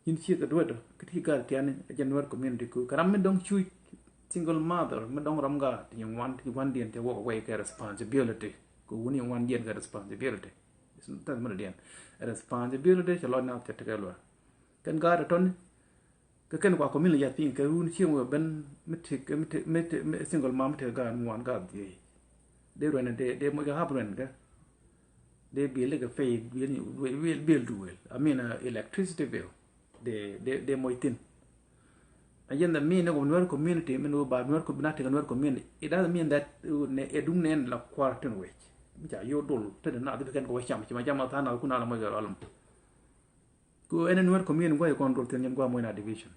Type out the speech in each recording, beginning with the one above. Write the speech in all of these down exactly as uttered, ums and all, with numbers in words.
Nyin ciek kɛ duet kä ti gat tiani a jɛ Nuer community ku kɛ ram mi dɔŋ cuc single mother mi dɔŋ ram gat ti nyin wan ti wan diɛn ti wok away kɛ responsibility. Ku wuni wan diɛn kɛ responsibility. Tɛth mi diɛn responsibility cɛ lɔ na cɛ tikɛ luɛ kɛn gat tɔni. Kɛ kɛn kua community ya thin kɛ wuni ciek wɛ ben mi tik mi tik mi tik single mom mi tik gat mi wan gat diɛ. De rɛn de de mo ja hab rɛn kɛ. Dee bill kɛ pay bill bill duel. I mean electricity bill. Dee dee dee moc thin. A jɛn the mean of Nuer community min wä ba Nuer community Nuer community. It doesn't mean that ne ɛ duŋ nɛn la kuar tin wec. Mi ca yo dol te de na dhi kɛn kɛ wä cam ci ma cam a than a kun a la moc kɛ rɔlum. Ku ɛn Nuer community guay kɔn dol thin jɛn gua moc na division.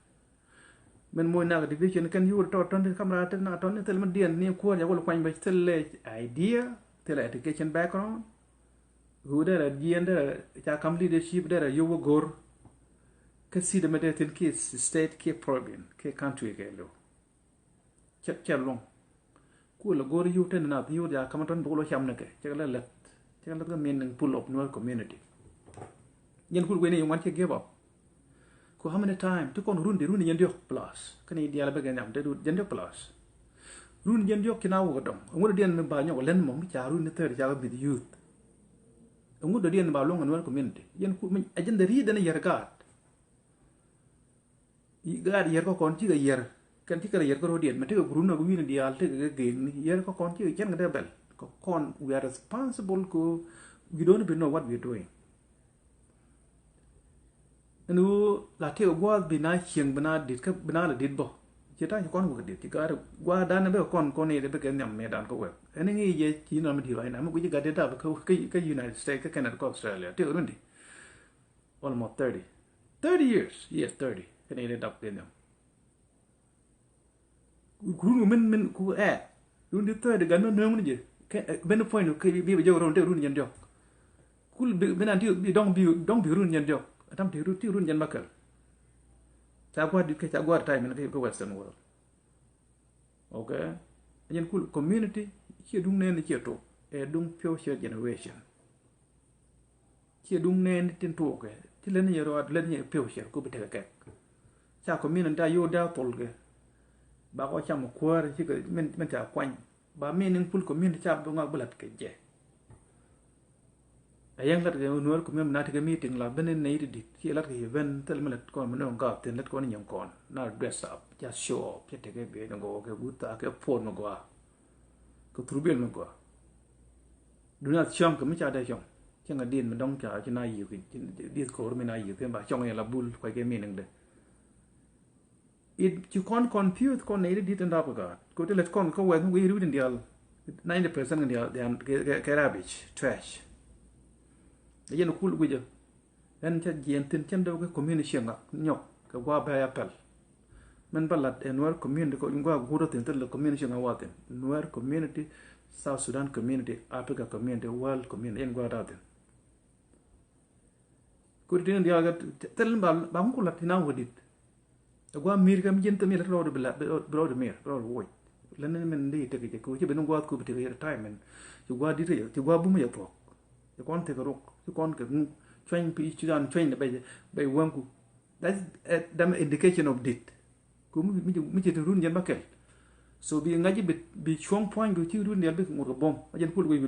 Min moc na division kɛn yur tɔ tɔn ti kam ra te na tɔn ti thil mi diɛn ni kuɔr ya wal kuany bɛ thil lɛ idea thil education background. Hu dera jiɛn dera ca kam leadership dera yow wä gor. Kä city mi dee thin ki state ki province ki country kɛ lo. Cɛ cɛ luŋ. Ku la gor yu ten na yu ya kam ton buk lo cam ne kɛ cɛ la let cɛ la ka meaning pull up Nuer community. Yen kul wen yu wan cɛ give up. Ku how many time ti kɔn run di run yen diok plus kani dial bɛ gɛ nyam te du yen diok plus. Run yen diok kina wo dong ngut dien mi ba nyok len mo mi ca run ni thirty ca bit youth. Ngut dien ba luŋ Nuer community yen ku mi agenda ri den yer gat. Gaat yɛr kä kɔn cikɛ yɛr kɛn cikɛ rɛ yɛr kä rɔ̱diɛn mɛ tekɛ gurun nɔ wi̱n diaal tekɛ kɛ geng ni yɛr kä kɔn cikɛ cɛn kɛ dee bɛl kä kɔn we are responsible ko we don't even know what we are doing. Ɛn ɣöö la tekɛ gua̱a̱th bi na cieŋ bi na dit kä bi na la dit bä. Ci ta̱a̱ ci kɔn wä kɛ dit ci gaat gua̱a̱th dan bɛ kɔn kɔn i̱ bɛ kɛ nhiam mɛ dan kä wɛk ɛn ŋi̱i̱c yɛ ci nɔm di ruac na mi guici gat dit dap kä United States kä Canada kä Australia tekɛ run di. Almost thirty. Thirty years. Yes, thirty. Kɛn i̱ dap kɛ nhiam. Ku run min min ku ɛ run di thirty gan mi nööŋ ni jɛ. Kɛ ben point kɛ bi bɛ jɛ run te run jɛn diɔk. Kul bi nan ti bi dɔŋ bi dɔŋ bi run jɛn diɔk. Atam ti run ti run jɛn makel. Ca gua̱a̱r dit kɛ ca gua̱a̱r time min kɛ Western world. Okay. Ɛn yɛn kul community ciɛ duŋ nɛɛni ciɛ tok ɛ duŋ future generation. Ciɛ duŋ nɛɛni tin tuɔɔkɛ ti leni yɛ rɔɔd leni yɛ future ku bi tekɛ kɛk. Ca community a yo̱o̱ daa thol kɛ ba kɔ cam kuäär cikɛ min ca kuany ba meaningful community ca bi ŋɔak bi lat kɛ jɛ. A yɛŋ lat kɛ Nuer community na tekɛ meeting la ben in nɛy ti dit ci lat kɛ event thil mi lat kɔn mi nöŋ gap thin lat kɔn nyiŋ kɔn na dress up just show up cɛ tekɛ biɛ ni gɔwɔ kɛ guth thaak kɛ puɔt mi gɔaa kɛ thurbil mi gɔaa. Duni a cɔŋ kɛ mi ca dee cɔŋ cɛ ŋa diet mi dɔŋ ca ci na yiëk dieth ko̱r mi na yiëk thin ba cɔŋ yɛ la bul kuay kɛ meaning de. It ci kɔn confuse kɔn nɛy ti dit in rap kɛ gaat ko ti lɛt kɔn kä wɛth mi wi̱i̱ riwit in dial ninety percent in dial kɛ rubbish trash. Ɛ yɛn kul guicä ɛn cä jiɛn thin cän dee kɛ community cieŋ ŋak nyɔk kɛ gua̱a̱ bɛ̈ɛ̈ a pɛl. Min bä lat ɛ Nuer community kɔ in gua̱a̱ guut a thin thil community cieŋ a wa thin Nuer community, South Sudan community, Africa community, world community in gua̱a̱ da thin. Kut tin diaal kɛ thil ba ba ŋu ku lat tin a wä dit. Ɛ gua̱a̱ mir kɛ mi jiɛn thil mi lat rɔɔd bi rɔɔd mir rɔɔd woc. Lɛn ni min di tek jɛ ku ci ben gua̱a̱th ku bi tek yɛ time min ci gua̱a̱ dit ci gua̱a̱ bum yɛ thuɔk. Ci kɔn tek ruk ci kɔn kɛ ŋu cuany pi ci gan cuany ni bɛ bɛ wäŋku. That's a damn indication of dit. Ku mi ci run jɛn ba kɛl. So bi ŋa̱c bi cuɔ̱ŋ puɔ̱ny ku ci run jɛn bi ŋut kɛ bom a jɛn kul wec.